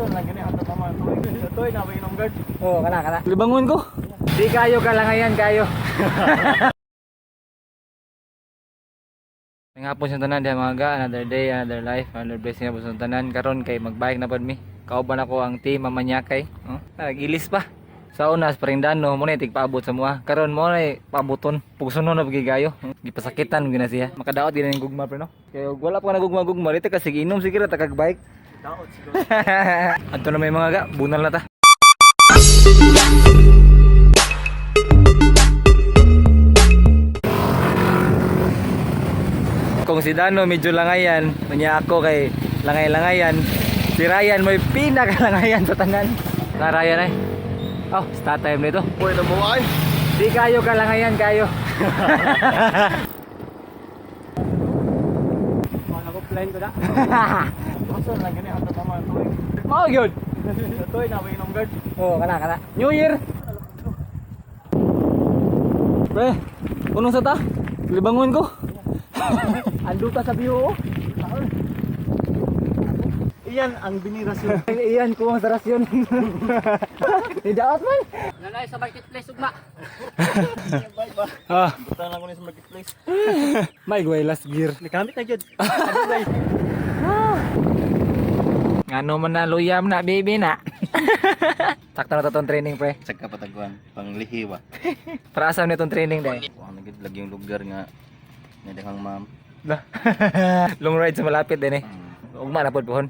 Asa lang gani ang tama tuig. Tuig na ba inom guard? Oo, kana kana. Libangon ko. Di kayo kalangayan kayo. Nga po sa tanan diha mga ga, another day, another life, another blessing na po sa tanan. Karon kay magbike na pod mi. Kauban ako ang team Mamanyakay. Oh, nagilis pa. Sa una, sa Parindano, mo na tigpaabot sa mua. Karon mo na paaboton. Pugsunon na pag gayo. Gipasakitan gina siya. Makadaot gina yung gugma pre no. Kay og wala pa na gugma-gugma dito kasi inom sige ra takag bike. Daot siguro. Adto na may mga ga, bunal na ta. Kung si Dano medyo langayan, unya ako kay langay-langayan. Si Ryan may pinakalangayan sa tanan. Na Ryan ay. Oh, start time nito. Boy na mo ay. Di kayo kalangayan kayo. Wala ko plan ko na. Asa lang gani ang tama tuig. Mao gyud. Tuig na ba inom guard? Oh, kana kana. New Year. Pre, unong sa ta? Libangon ko. Ando ta sa biyo. Iyan ang binirasyon. Iyan kuwang sa rasyon. Ni daot man. Nanay sa marketplace ugma. Ah, Butang lang ko ni sa marketplace. may gway last gear. Nagamit na gyud. Ngano man na luyam na baby na. Sakto na to tong training pre. Sa kapataguan, panglihiwa. Para asa nitong training day. Kuha na gid lagi yung lugar nga nidahang ma'am. Lah. Long ride sa malapit din eh. Ugma na pod pohon.